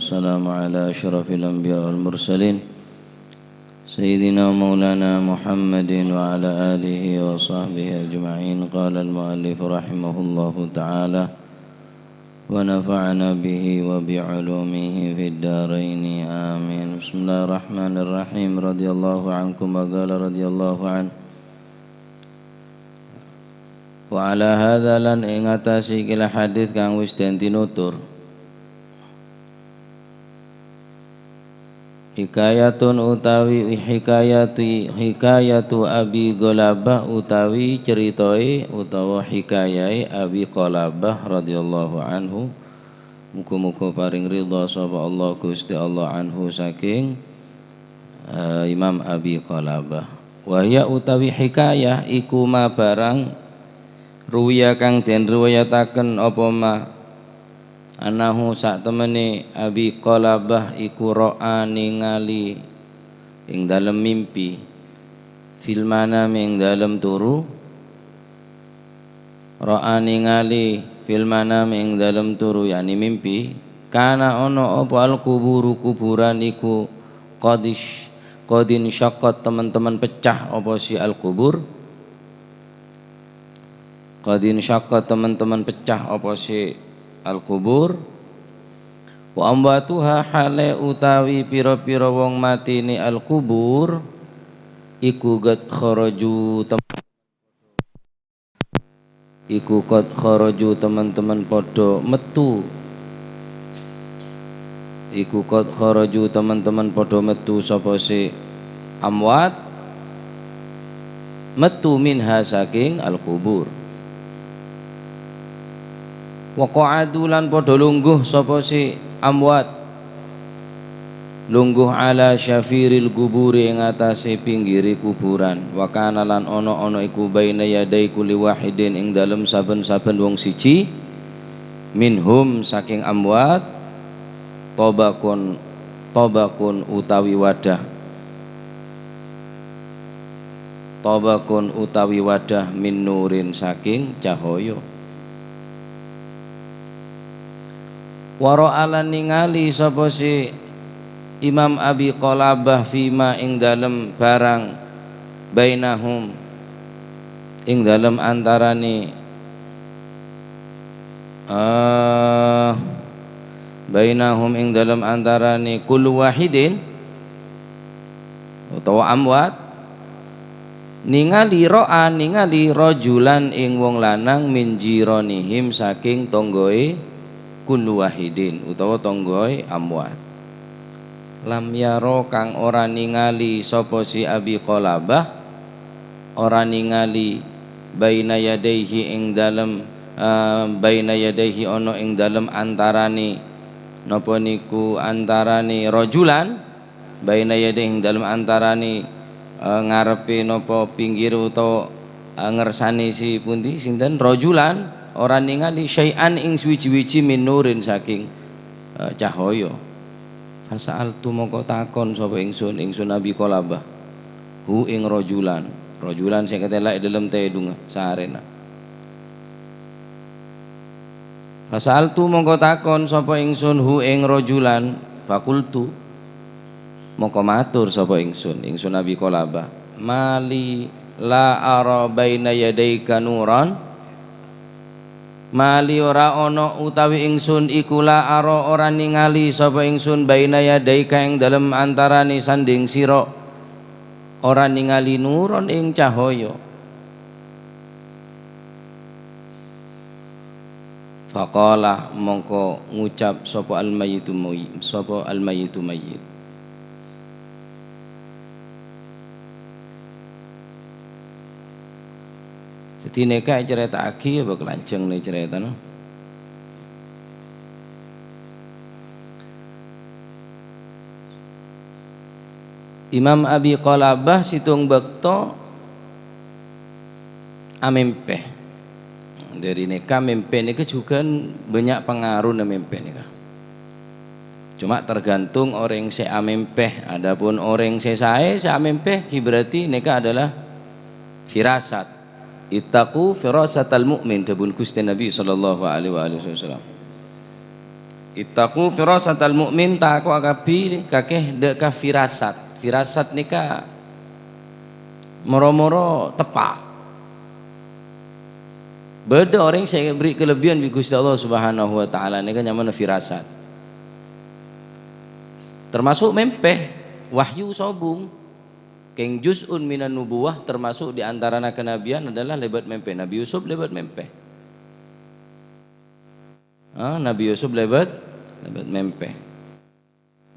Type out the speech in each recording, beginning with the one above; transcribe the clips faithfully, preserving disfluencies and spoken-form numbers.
والسلام على أشرف الأنبياء والمرسلين سيدنا مولانا محمد وعلى آله وصحبه أجمعين. قال المؤلف رحمه الله تعالى ونفعنا به وبعلومه في الدارين آمين. بسم الله الرحمن الرحيم. رضي الله عنكم وقال رضي الله عنه. Wa ala hadza lan ing atase kila hadis kang wis den tinutur. Hikayatun utawi hikayati, hikayatu Abi Qulabah utawi ceritae utawa hikayae Abi Qulabah radhiyallahu anhu. Muga-muga paring ridha sapa Allah Gusti Allah anhu saking, eh, Imam Abi Qulabah. Wahya utawi hikayah iku ma barang ruwiya kang den riwayataken apa ma annahu satemene Abi Qulabah iku ra'a ningali ing dalem mimpi, fil manami ing dalem turu, ra'a ningali fil manami ing dalem turu, yakni mimpi, kana ono apa al-quburu kuburan iku qadish-, qadin syaqqat teman-teman pecah apa si al-qubur, qadin syaqqat teman-teman pecah apa si al-qubur, wa amwatuha hale utawi pira-pira wong matine al-qubur iku qad kharaju tem-, iku qad kharaju teman-teman padha metu. Iku qad kharaju teman-teman padha metu sapa si amwat, metu minha saking al-qubur. Wa qa'adu lan padha lungguh sapa si amwat. Lungguh ala syafiril quburi ing atase pinggire kuburan. Wa kana lan ono-ono iku baina yadai kulli wahidin ing dalem saben-saben wong siji, minhum saking amwat, tobakun, tobakun utawi wadah. Tobakun utawi wadah min nurin saking cahaya. Wa ra'a lan ningali sapa si Imam Abi Qulabah fima ing dalem barang bainahum ing dalem antarane, eh, bainahum ing dalem antarane kullu wahidin utawa amwat, ningali ra'a, ningali rajulan ing wong lanang min jiranihim saking tonggoe kullu wahidin utawa tonggoe amwat. Lam yaro kang ora ningali sapa si Abi Qulabah, ora ningali baina yadaihi ing dalem, eh, baina yadaihi ana ing dalem antarane, napa niku antarane rajulan, baina yadaihi ing dalem antarane, eh, ngarepe napa pinggir utawa, eh, ngersane si pundi sinten, rajulan, ora ningali syai'an ing suwiji-wiji min nurin saking, eh, cahaya. Fasa'altu mongko takon sapa ingsun, ingsun Abi Qulabah. Hu ing rajulan. Rajulan sing katela e dalem tedhunga sarena. Fasa'altu mongko takon sapa ingsun hu ing rajulan. Fakultu. Mongko matur sapa ingsun, ingsun Abi Qulabah. Mali la ara baina yadaika nuran. Mali ora ana utawi ingsun iku la ara ora ningali sapa ingsun baina yadaika ing dalem antarane sanding sira, ora ningali nuron ing cahaya. Faqala mongko ngucap sapa al-mayyitu may-, sapa al-mayyitu mayyit. Dadi nèka ècarèta'aghi ya bâk lanjhâng nè carètana. Imam Abi Qulabah sèttong bâkto amèmpè. Dhâri nèka mèmpè nèka jhughân bânnya' pangarona mèmpè nèka. Coma tergantung orèng sè amèmpè. Adapun orèng sè saè sè amèmpè, ghi berarti nèka adalah firasat. "Ittaqu firasatal mu'min," dhâbuna Ghustè Nabi sallallahu alaihi wa alihi wasallam. Ittaqu firasatal mu'min, tako'a kabbhi kakè dâ' ka firasat. Firasat nèka moro-moro teppa'. Bâdâ orèng sè èberri' kalebbiyan bi' Ghustè Allah Subhanahu wa Ta'ala, nèka nyamana firasat. Tamaso' mèmpè, wahyu sobung. Kèng juz'un minan nubuwah, tamaso' di antarana kanabiyyan adalah lèbât mèmpè. Nabi Yusuf lèbât mèmpè. Ah, Nabi Yusuf lèbât, lèbât mèmpè.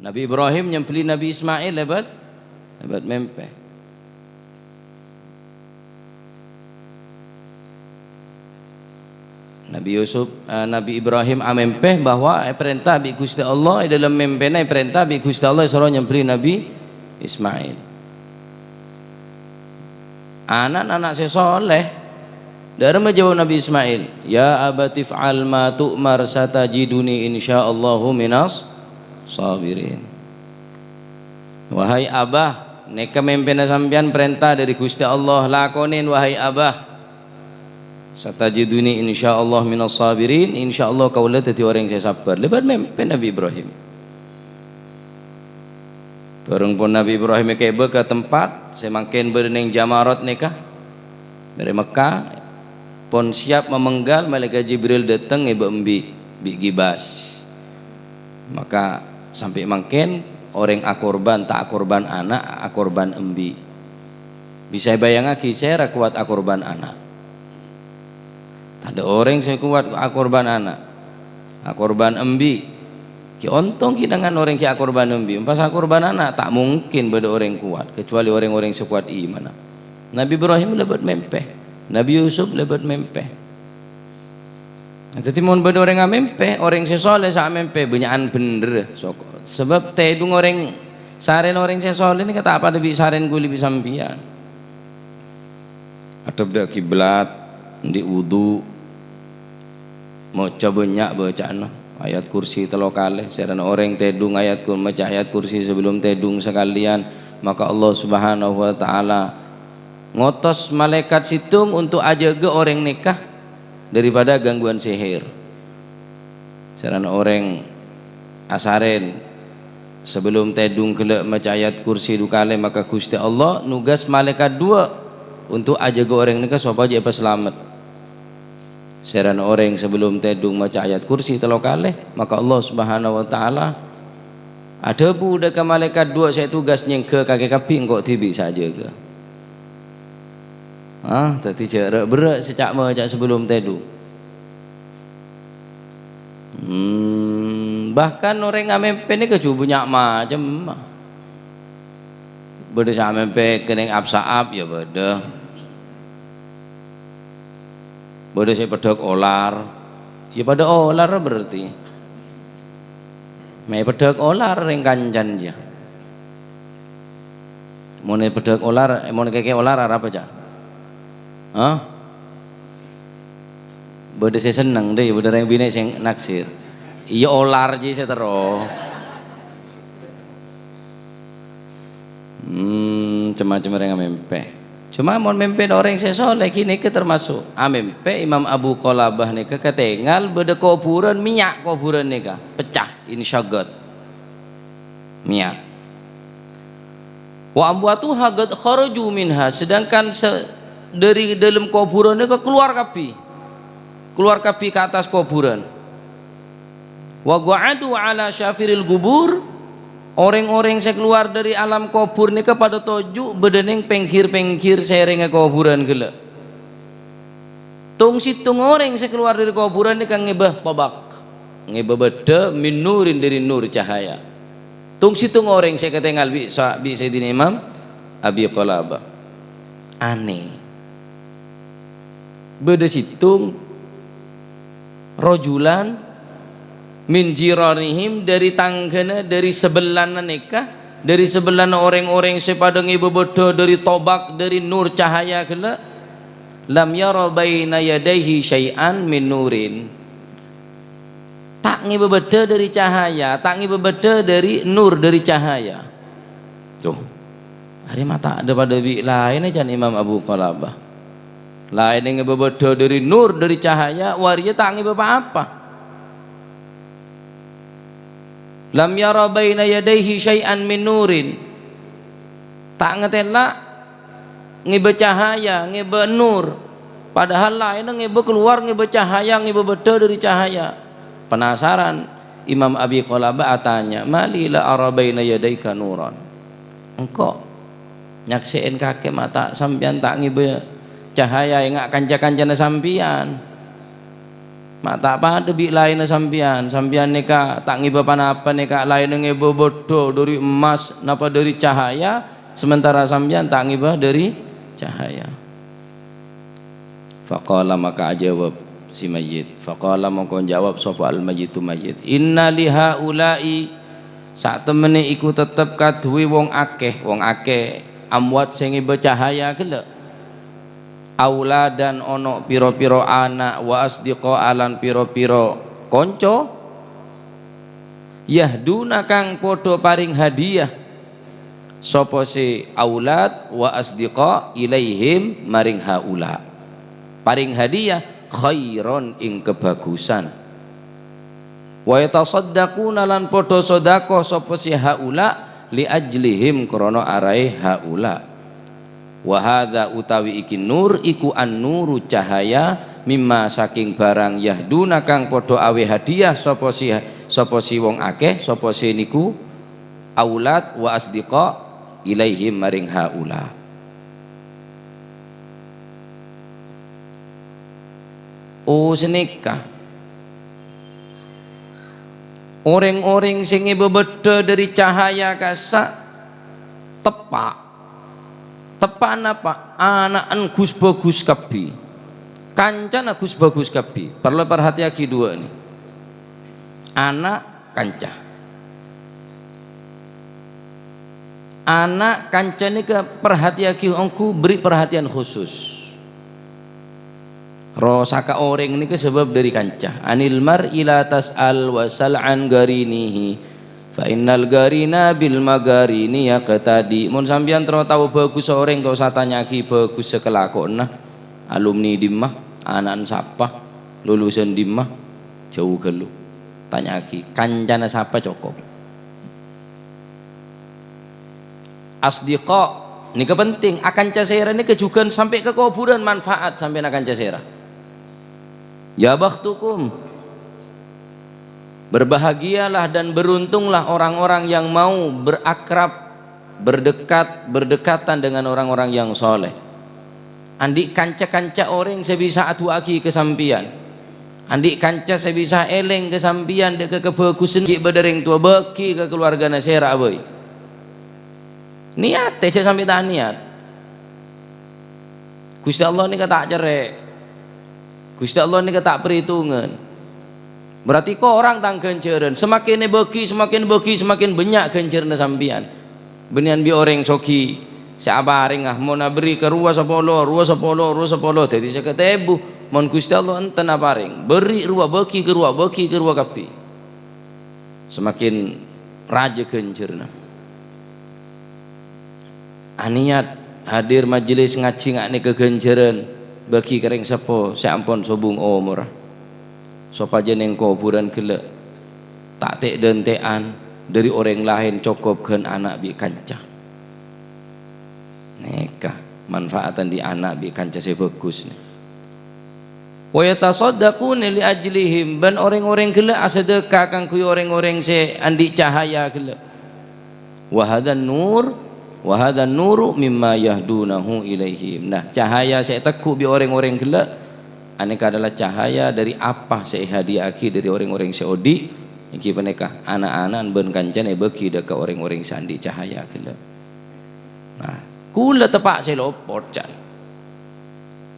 Nabi Ibrahim nyembelli Nabi Ismail lèbât, lèbât mèmpè. Nabi Yusuf, eh, Nabi Ibrahim amèmpè bahwa èparènta bi' Ghustè Allah, è dâlem mèmpèna èparènta bi' Ghustè Allah èsoro nyembelli Nabi Ismail. Ana'-ana' sè soleh. Dâ'remma jâwâb Nabi Ismail, "Ya abati fa'al ma tu'mar, satajiduni insyaallahu minas shabirin." Wahai Abah, nèka mèmpèna sampèyan parènta dâri Ghustè Allah, lakonè, wahai Abah. "Satajiduni insyaallah minas shabirin," insyaallah kaulâ dhâddhi orèng sè sabbhâr. Lèbât mèmpè Nabi Ibrahim. Bhâreng pon Nabi Ibrahim èkèbâ ka tempat sè mangkèn bâdâ neng Jamarot nèka, dâri Mekkah, pon siap mamenggal, Malaèkat Jibril dâteng ngèbâ embi' bi' gibas. Maka sampè' mangkèn orèng akorban, ta' akorban ana', akorban embi'. Bisa èbâjângaghi sèra kowat akorban ana'. Tadâ' orèng sè kowat akorban ana'. Akorban embi'. Ghi' ontong ghi' nèngan orèng ghi' akorban embi'. Pas akorban ana', ta' mungkin bâdâ orèng kowat, kecuali orèng-orèng sè kowat imanna. Nabi Ibrahim lèbât mèmpè. Nabi Yusuf lèbât mèmpè. Nah, dhâddhi mon bâdâ orèng amèmpè, orèng sè soleh sè amèmpè, bânnya'an bhendher. Sok-, sabâb tèdung orèng, sarèna orèng sè soleh nèka ta' padâ bi' sarèna kaulâ bi' sampèyan. Adhep dâ' kiblat, andi' wudu, maca bânnya' bâca'anna Ayat Kursi tello kalè. Sèrana orèng tèdung ayat kur-, maca Ayat Kursi sabellum tèdung sakalèyan, maka Allah Subhanahu wa Ta'ala ngotos malaèkat sèttong untuk ajâgâ orèng nèka daripada gangguan sihir. Sèrana orèng asarèn sabellum tèdung ghellâ' maca Ayat Kursi du kalè, maka Ghustè Allah nugas malaèkat duwâ' untuk ajâgâ orèng nèka sopajâ èpasalamet. Sèrana orèng sabellum tèdung maca Ayat Kursi tello kalè, maka Allah Subhanahu wa Ta'ala adhâbu dâ' ka malaèkat duwâ' sè tugas nyèngghâ kakè kabbhi, engko' dhibi' sè ajâgâ. Ah, dhâddhi jhâ' ra-, berrâ' sè ca'-maca' sabellum tèdung. Hmm, bahkan orèng amèmpè nèka jhâ' bânnya' macem. Bâdâ sè amèmpè kennèng ap-saap, ya bâdâ. Bâdâ sè peddhâk olar, ya padâ olar berarti. Mè' peddhâk olar rèng kancana, ya. Mon peddhâk olar, mon kèkè olar arapa, Cak? Hah? Bâdâ sè senneng, dâ, bâdâ rèng binè' sè naksir. Iyâ, olar jiyâ sè terro. Hmm, cem-macem rèng amèmpè. Coma mon mèmpè orèng sè soleh, ghi' nèka tamaso'. Amèmpè Imam Abu Qulabah nèka katèngal bâdâ kobhurân mèyya' kobhurân nèka, pecah, insyaqqat. Mèyya'. "Wa amwatuha qad kharaju minha," sedangkan se-, dâri dâlem kobhurân nèka kalowar kabbhi. Kalowar kabbhi ka attas kobhurân. "Wa qa'adu ala syafiril qubur," orèng-orèng sè kalowar dâri alam kobhur nèka padâ toju' bâdâ neng pèngghir-pèngghir sèrèngnga kobhurân ghellâ'. Tong-sèttong orèng sè kalowar dâri kobhurân nèka ngèbâ tobak, ngèbâ bâddhâ min nurin, dâri nur cahaya. Tong-sèttong orèng sè katèngal bi' sa-, bi' Sayyidina Imam Abi Qulabah. Anè. Bâdâ sèttong rajulan min jiranihim, dâri tangghâna, dâri sabellana nèka, dâri sabellana orèng-orèng sè padâ ngèbâ bâddhâ dâri tobak, dâri nur cahaya ghellâ', lam yara baina yadaihi syai'an min nurin. Ta' ngèbâ bâddhâ dâri cahaya, ta' ngèbâ bâddhâ dâri nur, dâri cahaya. Tuh. Arè ma' ta' padâ bi' laènna, can Imam Abu Qulabah. Laènna ngèbâ bâddhâ dâri nur, dâri cahaya, wâriyâ ta' ngèbâ pa-apa. Lam yara baina yadaihi syai'an min nurin. Ta' ngatela' ngèbâ cahaya, ngèbâ nur. Padahal laènna ngèbâ kalowar, ngèbâ cahaya, ngèbâ bâddhâ dhâri cahaya. Penasaran, Imam Abi Qilabah atanya, "Mali la ara baina yadaika nuran?" Engko' nyaksè'è kakè ma' ta' sampèyan ta' ngèbâ cahaya enga' kanca-kancana sampèyan. Ma' ta' padâ bi' laènna sampèyan. Sampèyan nèka ta' ngèbâ pa-napa nèka, laènna ngèbâ bâddhâ dhâri emmas napa dhâri cahaya, sementara sampèyan ta' ngèbâ dhâri cahaya. Faqala, maka ajâwâb si mayyit. Faqala, mongko njâwâb sapa al-mayyitu mayyit, "Inna li haula'i, satemmenna iku tettep kaduwâ wong akèh, wong akèh amwat sè ngèbâ cahaya ghellâ'. Auladan, ana pira-pira ana', wa asdiqa'a, lan pira-pira kanca, yahduna, kang padha parèng hadiah, sapa sè aulad wa asdiqa ilaihim, maring haula. Parèng hadiah khairon, ing kabhâghusân. Wa yatasaddaquna, lan padha sodako sapa sè haula li ajlihim, krana araè haula. Wa hadza, utawi iki nur, iku an-nuru, cahaya, mimma, saking barang, yahduna, kang padha awè hadiah sapa si, sapa si wong akèh, sapa si niku aulad wa asdiqa ilaihim, maring haula." Oh, sanèka. Orèng-orèng sè ngèbâ bâddhâ dhâri cahaya kassa' teppa'. Teppa' napa? Ana'na ghus-bhâghus kabbhi. Kancana ghus-bhâghus kabbhi. Parlo èparhatèyaghi duwâ' nè. Ana' kanca. Ana' kanca nèka parhatèyaghi ongghu, beri perhatian khusus. Rosaka orèng nèka sabâb dhâri kanca. "Anil mar'i la tas'al wa sal an qarinihi, fa innal qarina bil maqarini yaqtadi." Mon sampèyan terro tao bhâghussa orèng, ta' osa tanya'aghi bhâghussa kalakowanna. Alumni dimma, ana'na sapa, lulusan dimma, jhâu ghâllu. Tanya'aghi, kancana sapa cokop. Asdiqa, nèka penting. Akanca sèra nèka jhughân sampè' ka kobhurân manfaat sampèyan akanca sèra. Ya bakhtukum. Berbahagialah dan beruntunglah orang-orang yang mau berakrab, berdekat, berdekatan dengan orang-orang yang soleh. Andi' kanca-kanca orèng sè bisa adu'aaghi ka sampèyan. Andi' kanca sè bisa èlèng ka sampèyan dâ' ka kabhâghusân ghi' bâdâ rèng towa, bâghi ka kalowargana sèra bhâi. Niyatè, jhâ' sampè' ta' niyat. Ghustè Allah nèka ta' cerrè'. Ghustè Allah nèka ta' parètongan. Berarti korang tang ghânjhârân. Semakin èbâghi, semakin èbâghi, semakin bânnya' ghânjhârânna sampèyan. Bânnèyan bi' orèng soghi sè aparènga, mon aberri' ka rowa sapolo, rowa sapolo, rowa sapolo, dhâddhi sèket èbu. Mon Ghustè Allah enten aparèng, berri' rowa, bâghi ka rowa, bâghi ka rowa kabbhi. Semakin rajâ ghânjhârânna. Aniyat hadir majelis ngajhi nga' nèka ghânjhârân bâghi ka rèng seppo sè ampon sobung omorra. Sopajâ neng kobhurân ghellâ' ta' tè'-dântè'an dhâri orèng laèn, cokop ghân ana' bi' kanca. Nèka manfaatan dhi' ana' bi' kanca sè bhâghus nè. "Wa yatasaddaquna li ajlihim," bân orèng-orèng ghellâ' asadhâka kaangghuy orèng-orèng sè andi' cahaya ghellâ'. "Wa hadzan nur, wa hadzan nuru mimma yahdunahu ilaihim." Nah, cahaya sè ètegghu' bi' orèng-orèng ghellâ', anèka adalah cahaya dhâri apa sè èhadiya'aghi dhâri orèng-orèng sè odi', èngghi panèka ana'-ana'na bân kancana èbâghi dâ' ka orèng-orèng sè andi' cahaya ghellâ'. Nah, kaulâ teppa' sè lopot, can.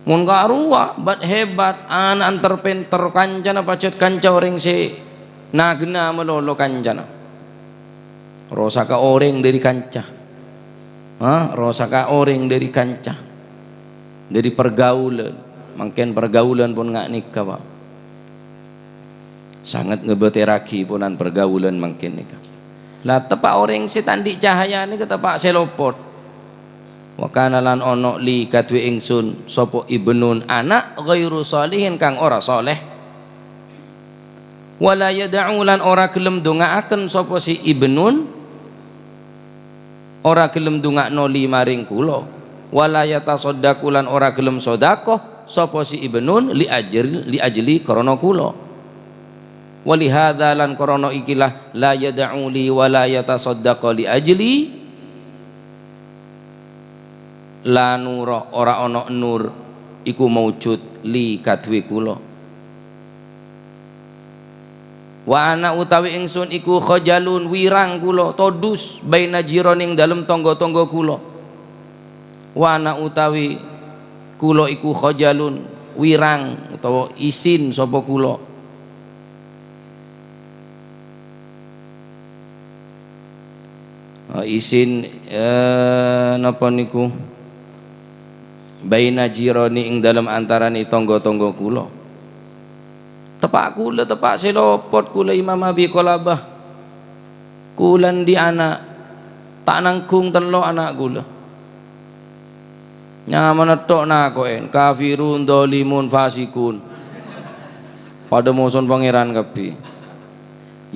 Mon karowa, bat-hebat, ana'na ter-pènter, kancana pajhât kanca orèng sè na-ghâna malolo kancana. Rosaka orèng dhâri kanca. Ha, rosaka orèng dhâri kanca. Dhâri pergaulan. Mangkèn pergaulan pon nga' nèka, Pak. Sanget ngabâtèrraghi ponan pergaulan mangkèn nèka. La teppa' orèng sè ta' andi' cahaya nèka teppa' sè lopot. "Wa kana lan ono' li kaduwè ingsun sapa ibnun ana' ghairu shalihin kang ora shaleh." "Wa la yad'u," lan ora gelem donga'aken sapa si Ibnun, ora gelem donga'no li maring kula. "Wa la yatasaddaqu," lan ora gelem sodakoh sapa si Ibnun li ajri, li ajli krana kula. "Wa li hadza," lan krana ikilah, "la yad'u li wa la yatasaddaqu li ajli." La nura, ora ana nur iku maujud li kaduwe kula. "Wa ana utawi ingsun iku khajalun, wirang kula, todus, baina jirani, ing dalem tonggo-tonggo kula. Wa ana utawi kula iku khajalun, wirang utawa isin sapa kula." Eh, isin, eh, napa niku? "Baina jirani," ing dalem antarane tonggo-tonggo kula. Teppa' kula, teppa' se lopot kula, Imam Abi Qulabah. Kula ndi' ana', ta' nanggung tello' ana' kula. Nyamana tok nako'e, kafirun, dolimun, fasikun. Padha moson Pangeran kabbi.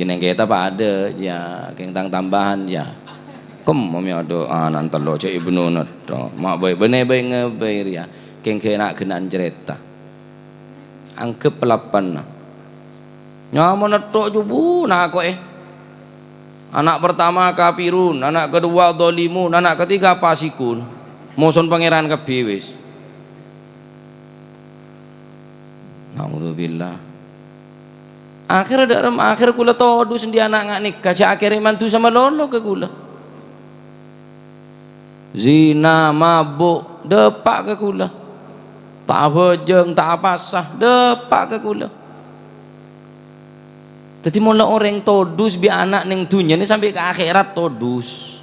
Jeneng kita padha, ya, keng tang tambahan, ya. Kemma me' adha anan tello' ce' Ibnu netto. Ma' bai bene bai ngebai riya. Keng kena gena'an cerita. Anggep pelapanna. Nyamana tok jubu nako'e. Anak pertama kafirun, anak kedua dolimun, anak ketiga fasikun. Moson Pangeran kabbi wis. Naudzubillah. Akhir dha' rem-, akhir kula todus ndi' ana' nga' neka, ja' akere mantu samalolo ka kula. Zina, mabuk, deppa' ka kula. Ta' abhâjâng, ta' apasa, deppa' ka kula. Daddi, mon la oreng todus bi' ana' neng dunnyana sampe' ka akherat todus.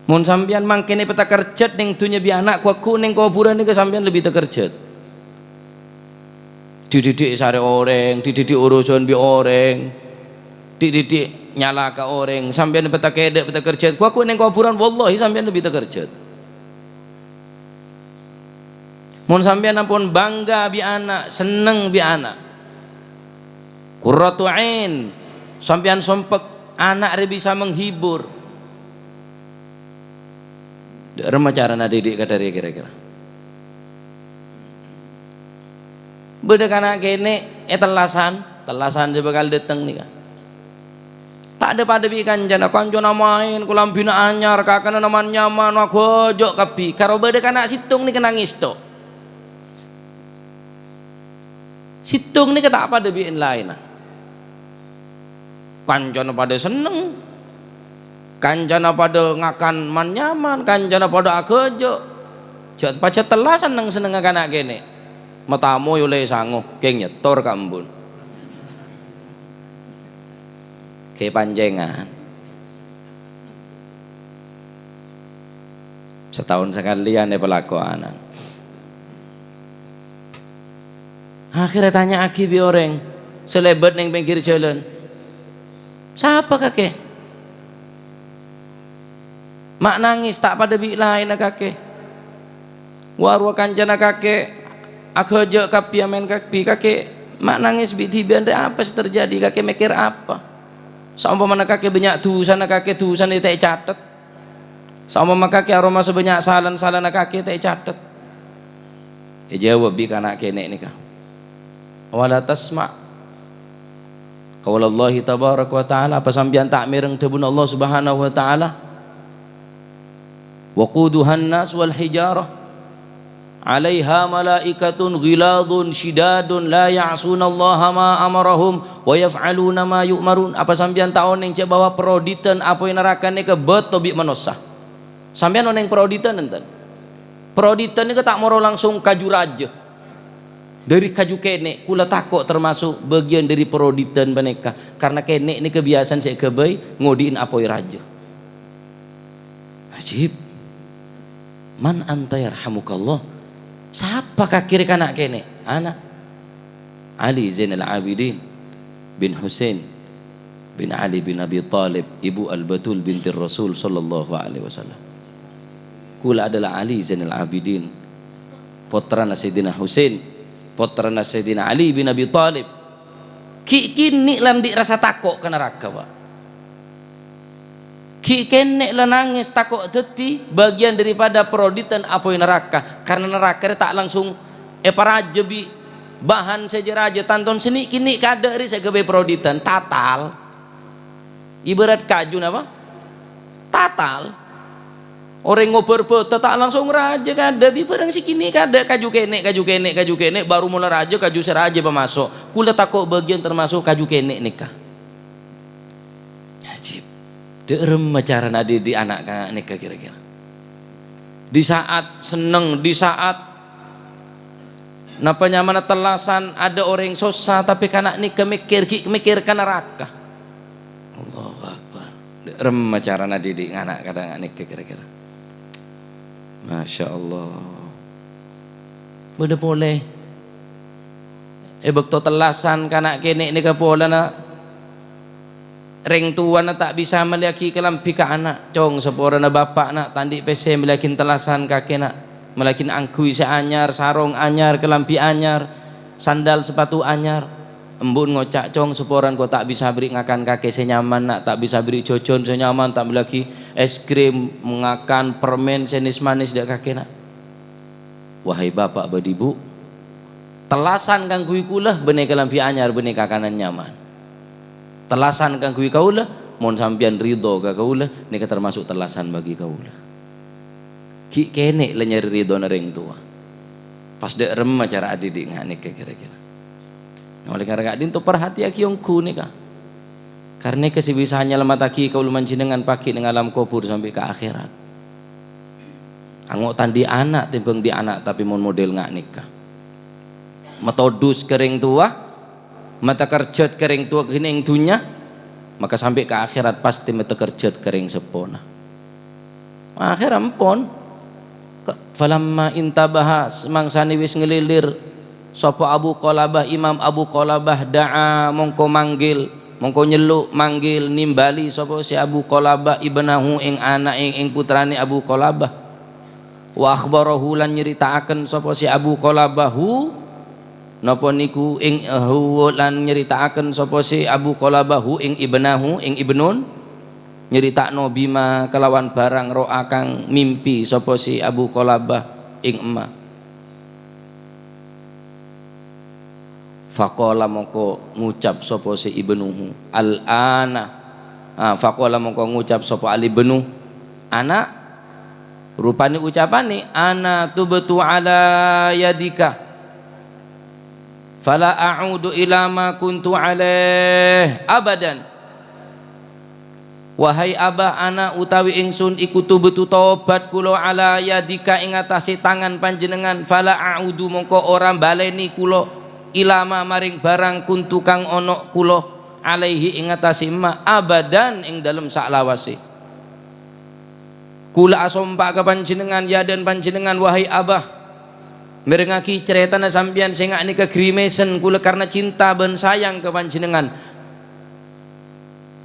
Mon sampeyan mangkene petakerjat neng dunnya bi' ana', ghu-, ghu neng koburan neka sampeyan lebbi takerjat. Dhi-, dhi-, dhi' sare oreng, dhi-, dhi-, dhi' urusan bi' oreng, dhi-, dhi-, dhi' nyalaka oreng, sampeyan petakedha', petakerjat, ghu-, ghu neng koburan, wallahi sampeyan lebbi takerjat. Mon sampeyan ampon bangga bi' ana', senneng bi' ana', qurratu ain, sampeyan sompek, ana' re bisa menghibur. Dha' remma carana didik ka dhari kira-kira? Badha kana' kene' e tellasan, tellasan se bakal dhateng neka. Ta' dha-padha bi' kancana, kancana maen, kalambhina anyar, kakanana man-nyaman, aghâjâ' kabbi. Karo badha kana' settong neka nangis to'. Settong neka ta' padha bi' en-laenna. Kancana padha senneng. Kancana padha ngakan man-nyaman, kancana padha aghâjâ'. Ja' pajhât tellasan neng-sennengnga kana' kene'. Matamo yole sango, keng nyetor ka embun. Ke pancengan. Sataon sakaleyan e pelakowanan. Akhirnya tanya'agi bi' oreng se lebat neng penggir jalan, "Sapa, Kake? Ma' nangis ta' padha bi' laenna, Kake? Wa-, rowa kancana Kake aghâjâ' kabbi amen kabbi, Kake ma' nangis bi' dhibi'an re apa se terjadi, Kake mekker apa? Saompamana Kake bannya' dusana, Kake dusana ta' ecatet. Saompama Kake aromasa bannya' salan-salana Kake ta' ecatet." Ejawab bi' kana' kene' neka, "Awala tasma' qaulallahi tabaraka wa ta'ala, apa sampeyan ta' mereng dhabuna Allah Subhanahu wa Ta'ala? Waquduhan nas wal hijarah, 'alaiha malaikatun ghiladzun syidadun la ya'sunallaha ma amarahum wa yaf'aluna ma yu'marun.'" Apa sampeyan ta' oneng ja' bahwa paroditan apoy naraka neka bato bi' manossa? Sampeyan oneng paroditan enten? Paroditan neka ta' moro langsung kaju raja. Dhari kaju kene', kula tako' termasuk bagiyan dhari paroditan paneka, karna kene' neka biyasan se eghâbây ngodhi'in apoy raja. Ajib. "Man anta yarhamukallah?" Sapa Kake re kana' kene'? Ana'. Ali Zainal Abidin bin Husain bin Ali bin Abi Thalib, ibu Al-Batul binti Rasul sallallahu alaihi wasallam. Kula adalah Ali Zainal Abidin, pottrana Sayyidina Husain, pottrana Sayyidina Ali bin Abi Thalib. Ghi' kènè' la andi' rassa tako' ka naraka, Pak. Ghi' kènè' la nangès tako' dhâddhi bâgiyân daripada paroditan apoy naraka, karna naraka rè ta' langsung èparajâ bi' bahan sè jâ-rajâ, tanto sè nè'-kènè' kaadâ' rè sè aghâbây paroditan, tatal. Ibarat kaju napa? Tatal. Orèng ngobâr bâdâ ta' langsung rajâ kaadâ', bi' bârâng sè kènè' kaadâ', kaju kènè', kaju kènè', kaju kènè', baru mola rajâ, kaju sè rajâ pamaso'. Kaulâ tako' bâgiyân termasuk kaju kènè' nèka. Ajib. Dâ' remma carana adidik ana' ka nèka kira-kira? Di saat senneng, di saat napa nyamana tellasan, adâ' orèng sossa, tapè kana' nèka mèkkèr, ghi' mèkkèr ka naraka. Allahu Akbar. Dâ' remma carana didik ana' ka nèka kira-kira? Masya Allah. Bâdâ polè. È bâkto tellasan kana' kènè' nèka polana rèng towana ta' bisa mellèyaghi kalambhi ka ana', cong, saporana bapa'na ta' andi' pèssè mellèyaghi tellasan kakèna, mellèyaghi angghuy sè anyar, sarong anyar, kalambhi anyar, sandal sapatu anyar. Embu'en ngoca', "Cong, saporana ko ta' bisa aberri' ngakan kakè sè nyaman, na', ta' bisa aberri' jhujhun sè nyaman, ta' mellèyaghi es krim, ngakan permen sè nes-manes dâ' kakè, na'." Wahai bapa' bân ibu, tellasan kaangghuy kaulâ bânnè kalambhi anyar, bânnè kakanan nyaman. Tellasan kaangghuy kaulâ, mon sampèyan ridho ka kaulâ, nèka termasuk tellasan bagi kaulâ. Ghi' kènè' la nyarè ridhona rèng towa. Pas dâ' remma cara adidik nga' nèka kira-kira? Nah, oleh karena ka'dinto parhatèyaghi ongghu nèka. Karna nèka sè bisa nyalamettaghi kaulâ panjhennengngan paghi' neng alam kobhur sampè' ka akhèrat. Ango' ta' andi' ana' tèmbhâng andi' ana', tapè mon model nga' nèka. Matodus ka rèng towa, matakerjhât ka rèng towa kènè' neng dhunnya, maka sampè' ka akhèrat pastè matakerjhât ka rèng seppona. Akhèr ampon. Ka-, falamma intabaha, samangsana wis ngalèlèr sapa Abu Qalabah, Imam Abu Qalabah, da'a, mongko manggil, mongko nyellu', manggil, nimbali sapa sè Abu Qalabah ibnahu ing ana'è, ing putrane Abu Qalabah. Wa akhbarahu, lan nyarèta'aken sapa sè Abu Qalabah hu, napa niku ing, hu, lan nyarèta'aken sapa sè Abu Qalabah hu ing ibnahu, ing ibnun, nyarèta'no bima kalawan barang ro'a kang mimpi sapa sè Abu Qalabah ing emma. Faqala mongko ngucap sapa sè ibnuhu, "Al-ana." Ah, faqala mongko ngucap sapa al-ibnu, "Ana'." Rupane ucapane, "Ana tubtu ala yadika, fala a'udu ila ma kuntu alaih abadan." Wahai Abah, ana' utawi ingsun iku tubtu tobat kula ala yadika ing atase tangan panjenengan, fala a'udu mongko ora baleni kula ila ma maring barang kuntu kang ono kula alaihi ing atase emma abadan ing dalem salawase. Kula asompa ka panjenengan, yadha'an panjenengan, wahai Abah, merengngagi caretana sampeyan sè nga' nèka grimesen kula karna cinta ban sayang ka panjenengan.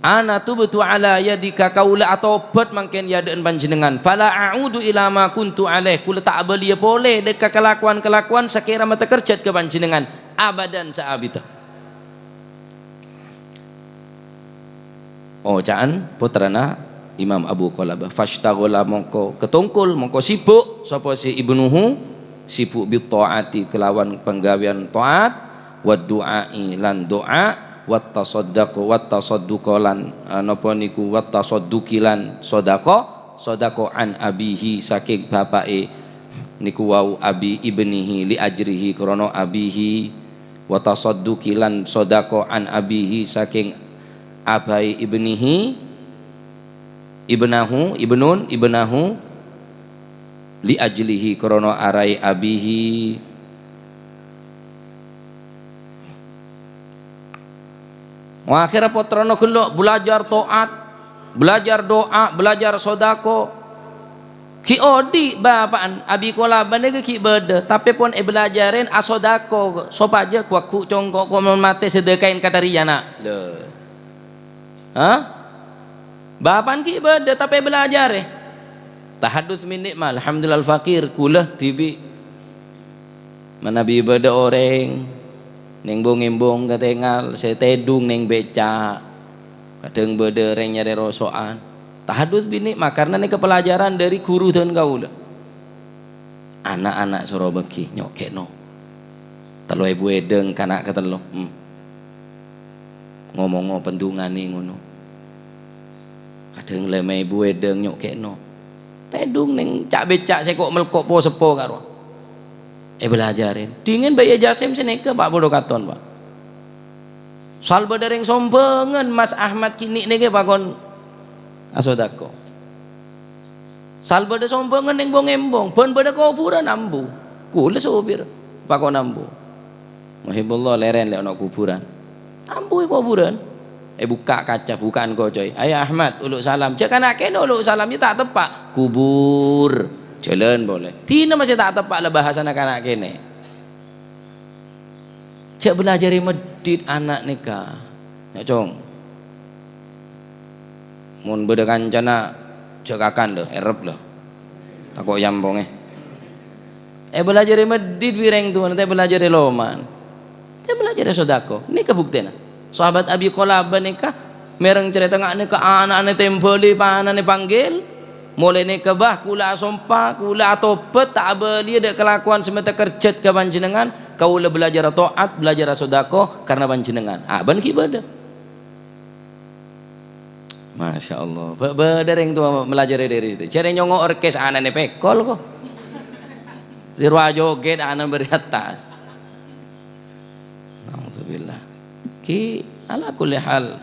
Ana tubtu ala yadika, kaula atobat mangken yadha'an panjenengan. Fala a'udu ila ma kuntu alaih, kula ta' abaliya pole dhâ' ka kalakowan-kalakowan sakera matakerjhât ka panjenengan abadan saabiddhâ. Oca'an pottrana Imam Abu Qalabah, "Fashtaghala," mongko katongkol, mongko sibuk sapa si ibnuhu, sibuk bit ta'ati kelawan panggaweyan taat, wad du'a'i lan doa, wat tasaddaq, wat tasadduqa lan, eh, napa niku, wat tasadduqi lan sedekah, sedekah an abihi saking bapake niku wau, abi ibnihi li ajrihi krana abihi, wa tasadduqi lan sedekah an abihi saking abai ibnihi, ibnahu, ibnun, ibnahu, li ajlihi krana arai abihi. Akhirra pottrana ghellu' belajar taat, belajar doa, belajar sodako. Ghi' odhi' bapa'na, Abi Kolaba nèka ghi' bâdâ, tapè pon èbelajaren asodako, sopajâ ghu-lagghu congko' ko' mon matè sadhâkaèn ka tariyana. Lho. Hah? Bapa'na ghi' bâdâ, tapè belajarè. Tahadduts min ni'mah, alhamdulillah fakir, kaulâ dhibi'. Manabi bâdâ orèng Neng bong-embong katèngal, sè tèdung neng beca'. Kadhâng bâdâ orèng nyarè roso'an. Tahadduts bini'ma, karna nèka pelajaran dâri ghuru dân kaulâ. Ana'-ana' soro bâgi, nyo' kèno. Tello èbu èdhâng kana' katello. Hmm. Ngomongo pendunganè ngono. Kadhâng lèma èbu èdhâng nyo' kèno. Tèdung neng ca'-beca' sè ko'-melko' po-seppo karo. Èbâlâjârè. Dhingèn Bâi Jasim sè nèka pa' bâdâ katon, Pa'. Sal bâdâ rèng sombhângan, Mas Ahmad kènè' nèka pakon asodako. Sal bâdâ sombhângan neng bong-embong, bân bâdâ kobhurân ambu. Kulâ sopir, pakon ambu. Muhibbullah lèrèn lè' ono kobhurân. Ambu è kobhurân. Èbukka' kaca, bukka'an kocoy. "Ayo Ahmad, ulu' salam." "Jhâ' kana' kèno ulu' salam, iyâ ta' teppa'." Kubur. Jhâlân polè. Dina masè ta' teppa' la bhâsana kana' kènè'. Jhâ' bâlâjârè meddhit ana' nèka. Nya', Cong. Mon bâdâ kancana, jhâ' kakan, lho, èrep, lho. Tako' èampongè. Èbâlâjârè meddhit bi' rèng towana, ta' èbâlâjârè loman. Ta' èbâlâjârè sodako. Nèka buktèna. Sahabat Abi Qulabah nèka, mèreng carèta nga' nèka ana'na tèmbhâli, panana panggil. Molaè nèka, Bah, kulâ asompa, kulâ atobhât, ta' abâliyâ dâ' kalakowan sè mènta kerjhât ka panjhennengngan. Kaulâ bâlâjârâ to'at, bâlâjârâ sodako karna panjhennengngan. Abâ'na ghi' bâdâ. Masya Allah. Bâ-, bâdâ rèng towa malajârè dâri situ. Jârèya nyongo' orkes ana'na pèkol, ko'. Sè rowa jogèt ana'na bâri' attas. Naudzubillah. Ki, ala kulli hal.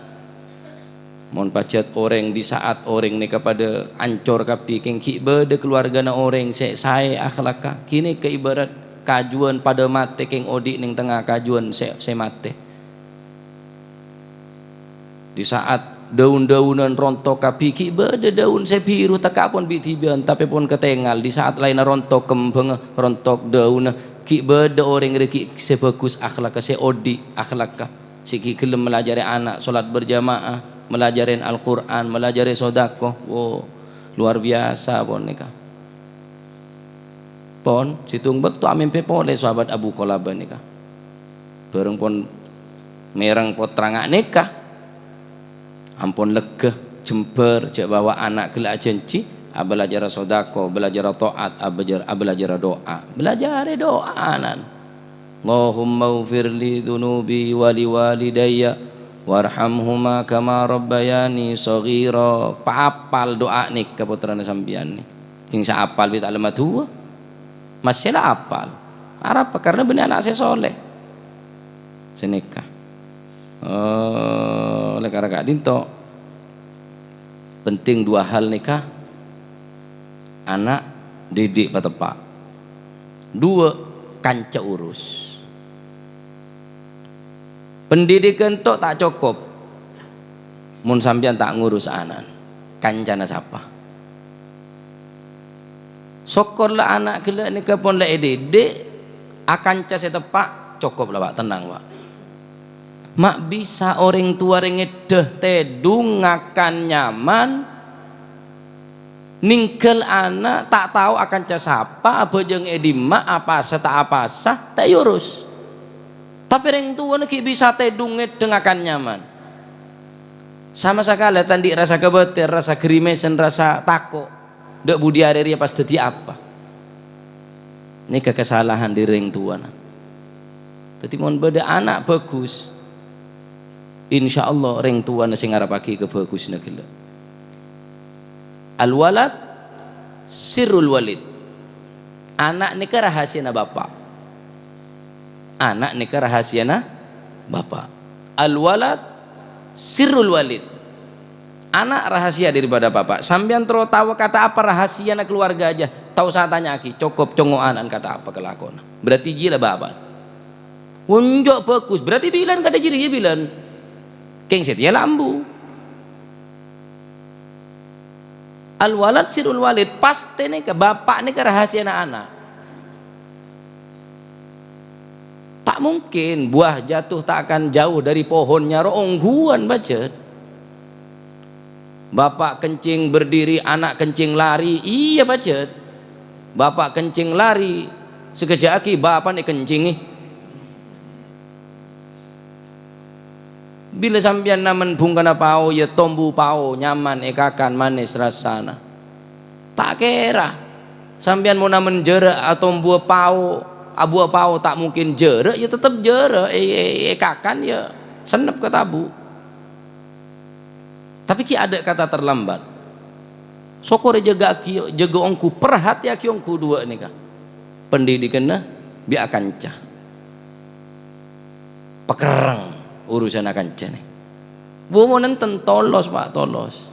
Mon pajhât orèng, di saat orèng nèka padâ ancor kabbhi, kèng ghi' bâdâ kaluwargana orèng sè saè akhlakka. Kènè' ka ibarat kajuwân padâ matè, kèng odi' neng tengnga kajuwân sè, sè matè. Di saat daun-daunan rontok kabbhi, ghi' bâdâ daun sè biru tekka' pon bi' dhibi'ân, tapè pon katèngal. Di saat laènna rontok kembhângnga, rontok daunna, ghi' bâdâ orèng rè ghi' sè bhâghus akhlakka, sè odi' akhlakka, sè ghi' ghellem malajârè ana' sholat berjamaah, malajârè Al-Qur'an, malajârè sodako. Wo, luar biasa pon nèka. Pon, sèttong bâkto amèmpè polè sahabat Abu Qulabah nèka. Bhâreng pon mèreng pottra nga' nèka. Ampon lèghâ, jembhâr, jhâ' bâbâ ana' ghellâ' ajhânjhi, abâlâjârâ sodako, bâlâjârâ to'at, abâjâr-, abâlâjârâ du'a. Bâlâjârâ du'a, nan. "Allahummaghfir li dzunubi wa li walidayya warhamhuma kama rabbayani shaghira." Paapal du'a nèka pottrana sampèyan nè. Sing sè apal bi' ta' lemma duwâ'. Masè la apal. Arapa? Karna bânnè ana' sè soleh. Sè nèka. Oh, oleh karena ka'dinto. Penting dua hal nèka. Ana' didik pateppa'. Dua, kanca urus. Pendidikan tok ta' cokop mon sampèyan ta' ngurus ana'na. Kancana sapa? Sokor la ana' ghellâ' nèka pon la èdidik, akanca sè teppa', cokop la, Pak, tennang, Pak. Ma' bisa orèng towa rè ngèddhâ tèdung ngakan nyaman, nèngghâl ana' ta' tao akanca sapa, abhâjâng è dimma, apasa ta' apasa, ta' èurus. Tapè rèng towana ghi' bisa tèdung ngèddhâ ngakan nyaman. Sama sakalè ta' andi' rassa kabâtèr, rassa ghârimèsan, rassa tako'. Dâ' budi arè rèya pas dhâddhi apa? Nèka kasalahan dâri rèng towana. Dhâddhi, mon bâdâ ana' bhâghus, insyaallah rèng towana sè ngarebbhâghi kabhâghusânna ghellâ'. Al-walad sirrul walid. Ana' nèka rahasiyana bapa'. Ana' nèka rahasiyana bapa'. Al-walad sirrul walid. Ana' rahasiya daripada bapa'. Sampèyan terro tao kata apa rahasiyana keluarga aja. Ta' osa tanya'aghi, cokop congo' ana'na kata apa kalakowanna. Berarti jiyâ la bapa'. Wonjo' bhâghus, berarti bilân kadhâ' jârèya bilân. Kèng satèya la ambu. Al-walad sirrul walid, pastè nèka bapa' nèka rahasiyana ana'. Ta' mungkin buah jatuh tak akan jauh dari pohonnya, ro ongghuwân, pajhât. Bapa' kencing berdiri, ana' kencing lari, iyâ, pajhât. Bapa' kencing lari, sakejjhâ' aghi bapa'na èkencingè. Bilâ sampèyan namen bhungkana pao, ya tombu pao, nyaman èkakan, manis rassana. Ta' kèra. Sampèyan mon namen jârâ' atombuwâ pao, abuwâ pao, ta' mungkin jârâ', ya tettep jârâ', è-, è-, èkakan, ya sennep ka tabu'. Tapè ghi' adâ' kata terlambat. Sokkorè jâgâ'aghi, jâgâ ongghu, parhatèyaghi ongghu duwâ' nèka. Pendidikanna bi' akanca. Pakerreng urusan akanca nè. Bo mon enten tolos, Pa', tolos.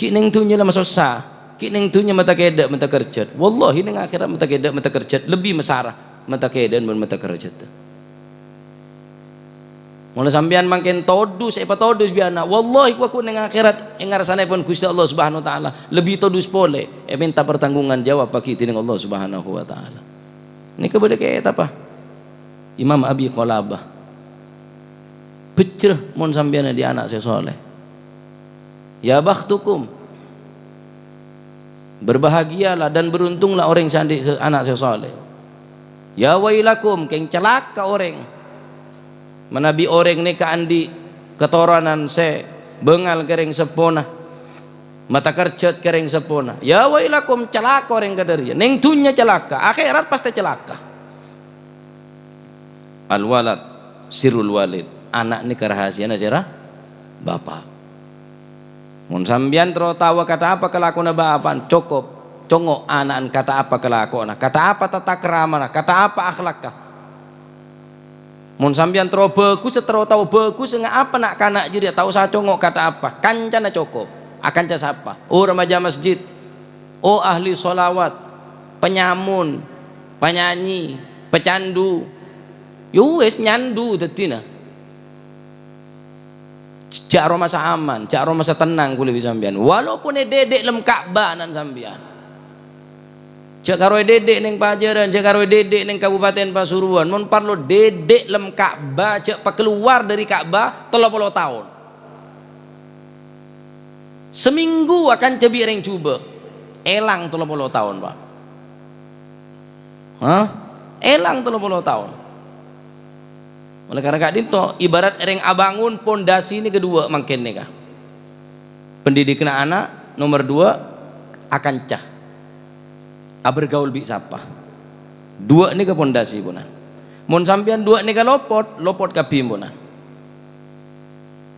Ghi' neng dhunnya la masossa. Ghi' neng dhunnya mata kèdâ', mata kerjhât. Wallahi neng akhèrat mata kèdâ', mata kerjhât lebbi masara mata kèdâ' bân mata kerjhât. Molaè sampèyan mangkèn todus, èpatodus bi' ana'. Wallahi, ghu-, ghu-, neng akhèrat, è ngarsanaèpon Ghustè Allah Subhanahu wa Ta'ala, lebbi todus polè, èmènta pertanggungan jawab aghi' dhinèng Allah Subhanahu wa Ta'ala. Nèka bâdâ kètabbhâ Imam Abi Qulabah. Bhejjhrâ mon sampèyan andi' ana' sè soleh. Ya bakhtukum. Berbahagialah dan beruntunglah orèng sè andi' sè, ana' sè soleh. Ya wailakum, kèng calaka orèng. Manabi orèng nèka andi' katoronan sè bângal ka rèng seppona, mata kerjhât ka rèng seppona. Ya wailakum, calaka orèng kadhâriyâ. Neng dhunnya calaka, akhèrat pastè calaka. Al-walad sirrul walid. Ana' nèka rahasiyana sèra bapa'. Mon sampèyan terro taowa kata apa kalakowanna bapa'na, cokop, congo' ana'na kata apa kalakowanna, kata apa tata kramana, kata apa akhlakka. Mon sampèyan terro bhâghus, terro tao bhâghus, nga-, apa na'-kana' jârèya, ta' osa congo' kata apa, kancana cokop. Akanca sapa? O remaja masjid, o ahli sholawat, penyamun, penyanyi, pecandu. Ya wis, nyandu dhâddhina. Jhâ' aromasa aman, jhâ' aromasa tennang kulâ bi' sampèyan. Walaupun èdhidhi' lem Ka'bah nan sampèyan. Jhâ' karo èdhidhi' neng Pajârân, jhâ' karo èdhidhi' neng Kabupaten Pasuruan. Mon parlo dhidhi' lem Ka'bah, jhâ' pakalowar dhâri Ka'bah tello polo taon. Samènggu akanca bi' rèng jhubâ'. Èlang tello polo taon, Pa'. Hah? Èlang tello polo taon. Oleh karena ka'dhinto, ibarat rèng abângon pondasina kaduwâ' mangkèn nèka. Pendidikanna ana', nomer duwâ', akanca. Abergaul bi' sapa? Duwâ' nèka pondasi, ponan. Mon sampèyan duwâ' nèka lopot, lopot kabbhi, ponan.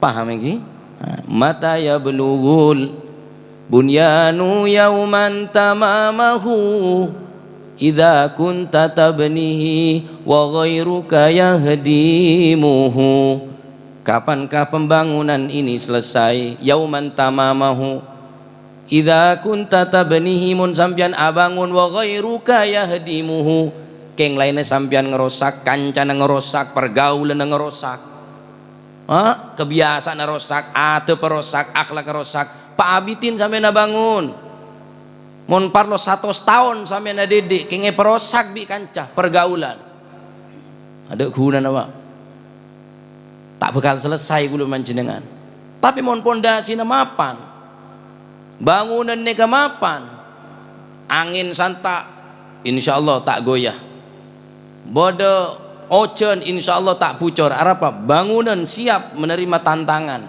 Paham ènggi? Nah, mata yablughul bunyanu yauman tamamahu, idza kunta tabnihi wa ghairuka yahdimuhu. Kapankah pembangunan ini selesai? Yauman tamamahu. Idza kunta tabnihi, mon sampèyan abângon, wa ghairuka yahdimuhu, kèng laènna sampèyan ngarosak, kancana ngarosak, pergaulanna ngarosak. Ha? Kabiyasa'anna rosak, adabba rosak, akhlakka rosak. Pa'abiddhin sampèyan abângon. Mon parlo satos taon sampèyan adhidhi', kèng èparosak bi' kanca, pergaulan. Adâ' ghunana, Pa'. Ta' bhâkal selesai kulâ panjhennengngan. Tapè mon pondasina mapan, bângonan nèka mapan, angèn santa', insyaallah ta' goyah. Bâdâ ojhân, insyaallah ta' bucor. Arapa? Bângonan siap menerima tantangan.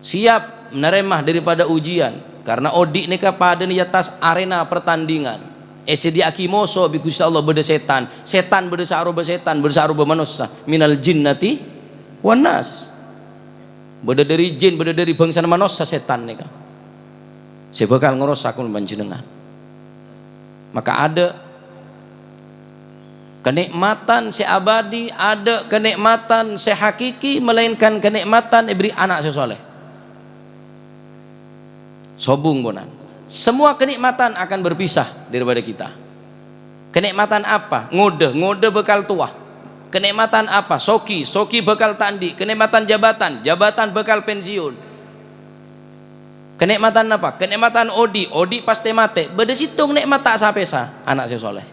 Siap narèma daripada ujian, karena odi' nèka padâna è attas arena pertandingan. Èsadhiyâ'aghi moso bi' Ghustè Allah, bâdâ sètan. Sètan bâdâ sè aropa sètan, bâdâ sè aropa manossa. Minal jinnati wan nas. Bâdâ dâri jin, bâdâ dâri bângsana manossa sètan nèka. Sè bhâkal ngarosak kaulâ panjhennengngan. Maka adâ' kanè'matan sè abadi, adâ' kanè'matan sè hakiki, malaènkan kanè'matan èberri' ana' sè soleh. Sobung, ponan. Semua kenikmatan akan berpisah daripada kita. Kenikmatan apa? Ngodâ, ngodâ bhâkal towa. Kenikmatan apa? Sogi, sogi bhâkal ta' andi'. Kenikmatan jabatan, jabatan bhâkal pensiun. Kenikmatan apa? Kenikmatan odi', odi' pastè matè. Bâdâ sèttong nikmat ta' sa-pèsa, ana' sè soleh.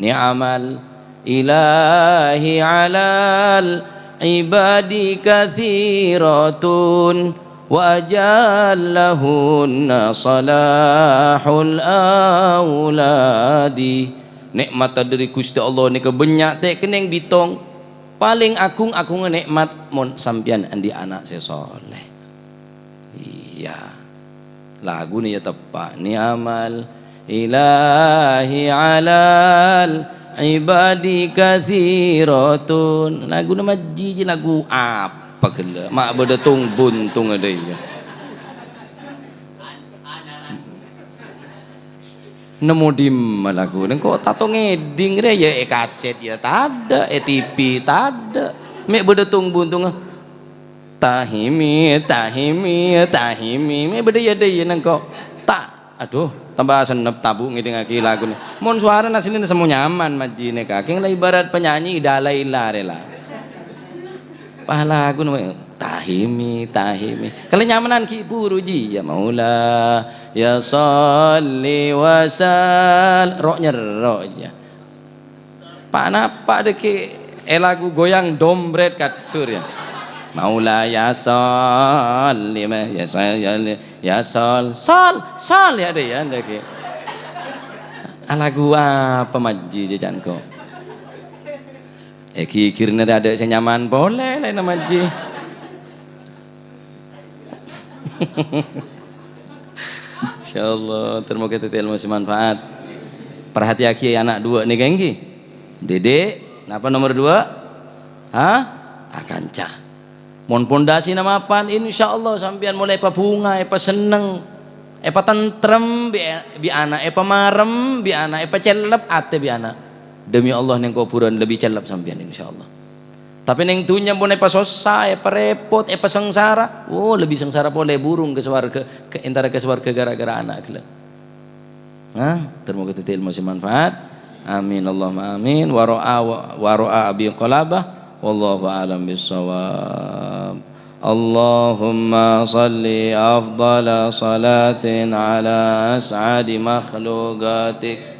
Ni'mal ilahi 'alal ibadi katsiratun, wa ajallahunna salahul auladi. Nikmat dâri Ghustè Allah nèka bânnya' ta' kennèng bitong. Palèng agung-agungnga nè'mat mon sampèyan andi' ana' sè soleh. Iyâ. Laguna ya teppa'. Ni'mal ilahi 'alal ibadi katsiratun. Laguna majji, lagu apa ghellâ'? Ma' bâdâ tung-buntung adâ iyâ. Nemmo dimma lagu? Engko' tanto ngèdhing rè, ya è kasèt ya tadâ', è T V tadâ'. Mè' bâdâ tung-buntungnga. Tahimi, tahimi, tahimi. Mè' bâdâ ya dâ' iyâ nengko'. Ta', aduh, tamba sennep tabu' ngèdhingngaghi laguna. Mon sowarana sènè semmo nyaman majjina kakèng la ibarat penyanyi idala ila rè la. Pas lagu napa? Tahimi, tahimi. Kalè nyamanan ghi' buru ji, "Ya Maula, ya sholli wa sal-," ro' nyerro' iyâ. Pa' napa' dhâggi' è lagu goyang dombret kadur iyâ. "Maula ya sholli, ma-, ya sholli, ya sol, sol, sol," ya dâ' iyâ dhâggi'. A lagu apa majji jhâ' ca'na engko'? È ghighirna tadâ' sè nyaman polè, laènna majji. Insyaallah, ter-moga dhâddhi ilmu sè manfaat. Parhatèyaghi ana' duwâ' nèka ènggi. Didik, napa nomer duwâ'? Hah? Akanca. Mon pondasina mapan, insyaallah sampèyan molaè èpabhunga, èpasenneng, èpatentrem bi', bi' ana', èpamarem bi' ana', èpacellep atè bi' ana'. Demi Allah, neng kobhurân lebbi cellep sampèyan, insyaallah. Tapè neng dhunnya pon èpasossa, èparèpot, èpasangsara, oh, lebbi sangsara polè burung ka sowarghâ, ka, entara ka sowarghâ ghârâ-ghârâ ana' ghellâ'. Nah, ter-moga dhâddhi ilmu sè manfaat. Amin, Allahumma amin. Wa ra'a, wa, wa ra'a Abi Qalabah. Wallahu a'lam bissawab. Allahumma shalli afdhala shalatin ala as'adi makhluqatik.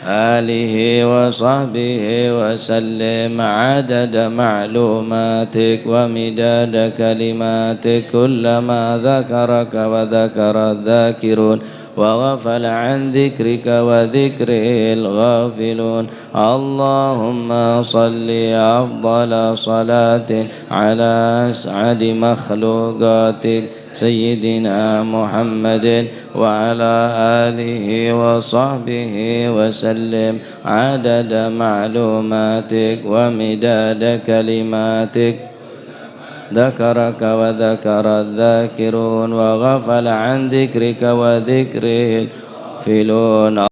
آله وصحبه وسلم عدد معلوماتك ومداد كلماتك، كلما ذكرك وذكر الذاكرون وغفل عن ذكرك وذكره الغافلون. اللهم صل أفضل صلاة على أسعد مخلوقاتك سيدنا محمد وعلى آله وصحبه وسلم عدد معلوماتك ومداد كلماتك. ذكرك وذكر الذاكرون وغفل عن ذكرك وذكره الغافلون.